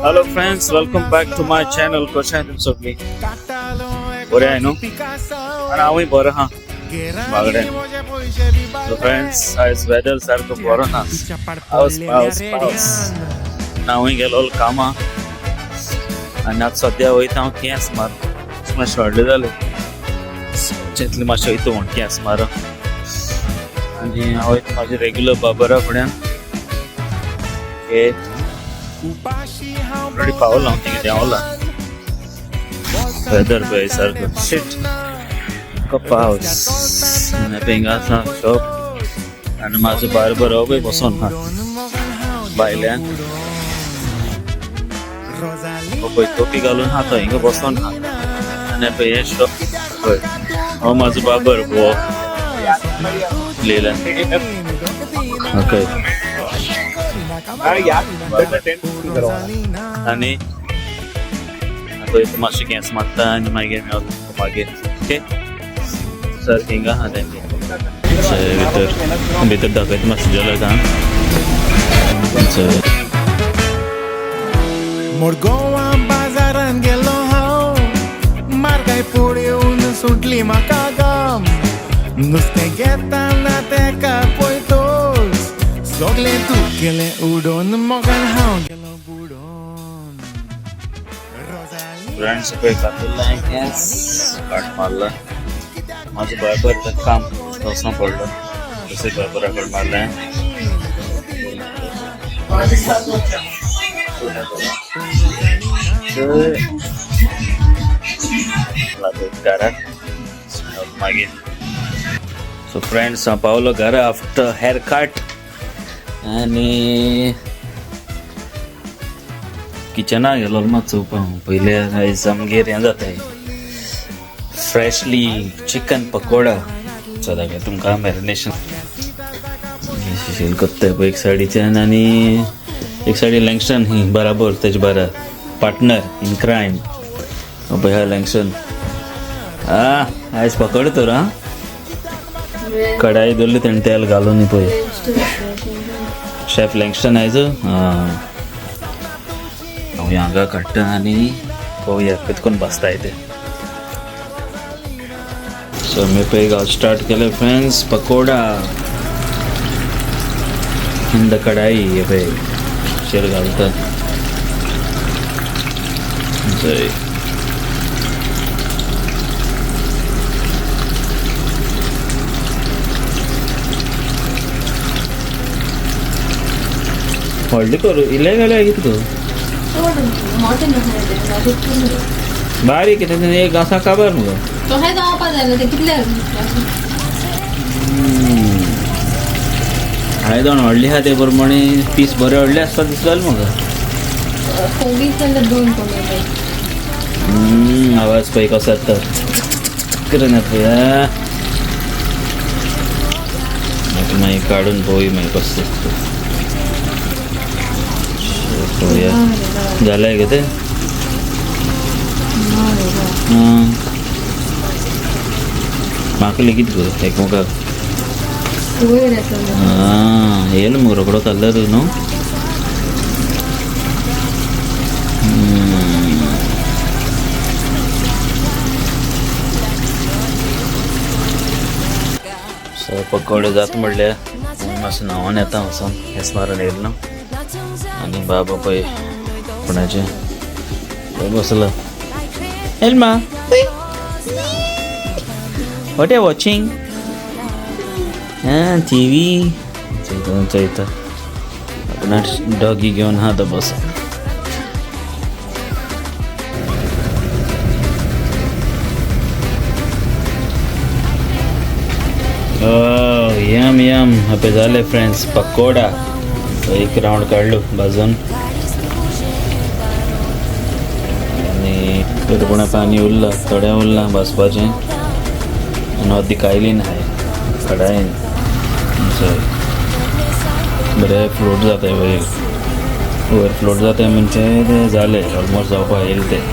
Hello friends, welcome back to my channel. कशें आहाय तुमी सगळीं? बरें आहाय न्हू? आनी हांवूय बरो आहा बागडे. सो फ्रेंड्स, आयज वेदर सारको बरो ना, पावस पावस पावस. हांवूय गेलो कामां आनी आतां सद्या वयता हांव केंस मार. मातशें व्हडलें जालें, चिंतलें मातशें वयता म्हूण केंस मार. आनी हांव वयता म्हाज्या रेगुलर बार्बरा फुड्यान. ओके, ऑलरेडी पावलो हांव थिंगा, देंवला. वेदर पळय सारको शीट पावस. आनी हिंगा आसा शॉप आनी म्हाजो बार्बर हो पळय बसोन आहा भायल्यान. हो पळय टोपी घालून आहा तो, हिंगा बसोन आहा. आनी पळय हें शॉप पळय, हो म्हाजो बार्बर हो लियला. ओके. आनी पळय मातशें केंस मारता आनी मागीर मागीर ओके सर हिंगा आहा तेंगे भितर भितर दाखयता मातशें झलक. आहा. मुरगोवा बाजारान गेलो हांव, मार्गाय पळोवन सुटली म्हाका गम. नुस्तें घेतना तेका पळयतोच सगळें दुखेलें उडोवन मोगान हांव गेलो बुडोन. फ्रेंड्स, पळय कातरला केंस, काट मारला. म्हाजो बार्बर काम वचों पडलो, दुसरे बार्बरा कडेन मारलें. घराक मागीर. सो फ्रेंड्स, हांव पावलो घरा आफ्टर हेअर कट आनी किचना गेलो मात चोवपा. हांव पयले आयज आमगेर हें जाता, फ्रेशली चिकन पकोडा. सो दाखय तुमकां मॅरिनेशन शील करता पळय एक सायडीच्यान आनी एक सायडी लँगस्टन ही बराबर तेजे बारा पार्टनर इन क्रायम पळय हा लँगस्टन. आ आयज पकोडा तर आं कढाई दवरली तेणें तेल घालून. पळय शेफ लँगस्टन आयज. आं हांव हांगा काडटा आनी पळोवया कितकोन भाजताय ते. सो आमी पळय घाल स्टार्ट केले फ्रेंड्स, पकोडा इन the कढाई. हे पळय शेर घालतात. सॉरी, व्हडली करू इल्ले घालया कितें करूं? बारीक कितें एक आसा काबार मुगो. तशें जावपा जाय ते कितले. आयदन व्हडली आहा ते प्रमाणे पीस बरे व्हडले आसता दिसताले म्हाका. कोबीज जाल्यार दोन कोबी. आवाज पळय कसो येता करून येता पळय. आतां मागीर काडून पळोवया मागीर कसो दिसता. पळोवया जालें कितें. म्हाका लेगीत गो एकमेकाक. वयर येतलो. आं येयलो मुगो रोकडो कलर न्हू. सो पकोडे जाता म्हणल्यार मातसो न्हांवन येता वचोन, हेस मारून येयलो न्हू. आनी बाबा पळय कोणाचें पळय बसलो. Elma, what are watching? Ah, TV चोयता चोयता. आपणा डॉगी घेवन आहा तो बसोन. यम यम आपे जाले फ्रेंड्स पकोडा. एक राउंड काडलो भाजून आनी कोणा पाणी उरलां, थोडें उरलां भाजपाचें आनी अर्दी कायलीन आहाय कडायेन. बरें फ्लोट जाता वयर वयर, फ्लोट जाता म्हणजे तें जालें, ऑलमोस्ट जावपा येयलें तें.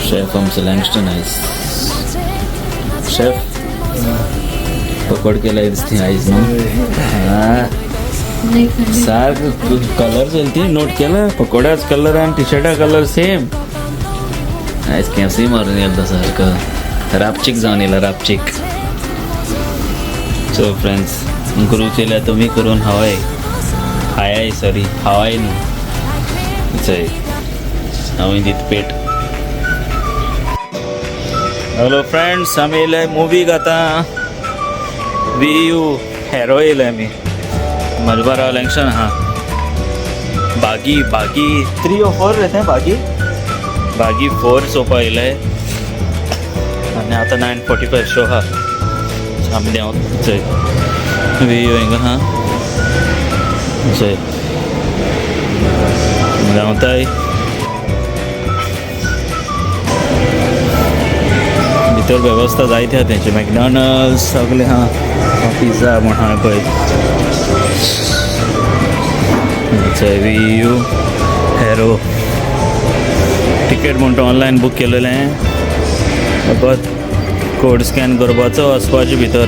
शेफ आमचो लँगस्टन आयज शेफ. पकोड केलाय दिसते आयज न्हू. सारको कलर चलती नोट केला, पकोड्याच कलर आणि टी शर्टा कलर सेम. आयज केंसूय मारून येयलो सारको, रापचीक जावन येयला रापचीक. सो फ्रेंड्स, करूंक चोयल्या तुमी करून हवाय हाय, सॉरी हवाय न्हू. चय हांव दित पेट. हॅलो फ्रेंड्स, आमी येयले मुवीक आतां. वी you Harrow येयले आमी. मलबार इलेक्शन आहा. बागी बागी 3 ओ 4 रे तें. बागी बागी 4 चोवपा येयले आनी आतां 9:45 शो आहा. आमी देंव. चय वी you हिंगा आहा. चय देंवताय. भितर वेवस्था जायती आहा तेंची. मॅकडॉनल्ड्स सगळे आहा, पिझ्झा म्हण आहा पळय. चय वी you Harrow. Ticket म्हणटा ऑनलायन बूक केलेलें, फकत कोड स्कॅन करपाचो, वचपाचें भितर.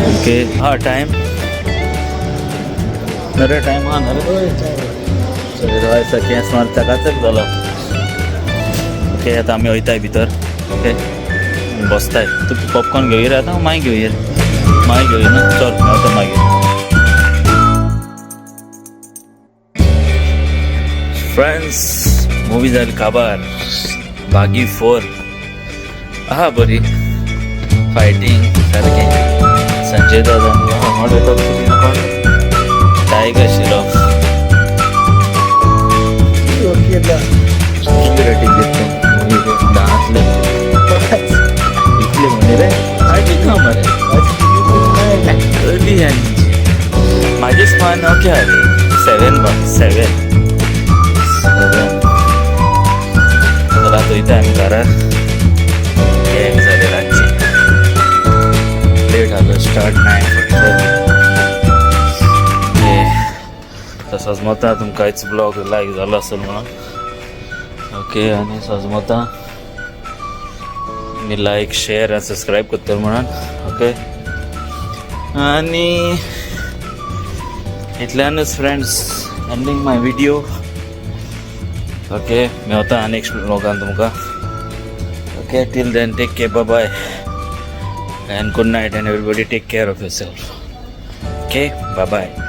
ओके, हा टायम नरे, टायम हा नरे. चल, केंस मार चकाचक जालो. ओके, आतां आमी वयताय भितर. ओके, बसताय. तूं पॉपकॉर्न घेवया आतां, मागीर घेवया, मागीर घेवया न्हू. चल आतां मागीर. फ्रेंड्स, मुवी जाली काबार. बागी 4 आहा बरी, फायटींग सारकें. संजय दादा कोण, टायगर श्रॉफ. कितली रेटींग दिता मुवीक 10तले? इतले म्हणजे रे फायटींग ना मरे अर्ली. आनी म्हाजी स्मान ओके आरे, 7 बा, 7 7. रात वयता आमी घरा. एक जाले रातची, लेट जालो स्टार्ट, 9:45. तसोच मता तुमकां आयज ब्लॉग लायक जालो आसल म्हणून. ओके, आनी सजमता मी लायक, शेअर आनी सबस्क्रायब करतलो म्हणून. ओके, आनी इतल्यानच friends ending my video. Okay, मेवता नेक्स्ट ब्लॉगान तुमकां. Okay, till then take care, bye and good night and everybody take care of yourself. Okay, bye bye.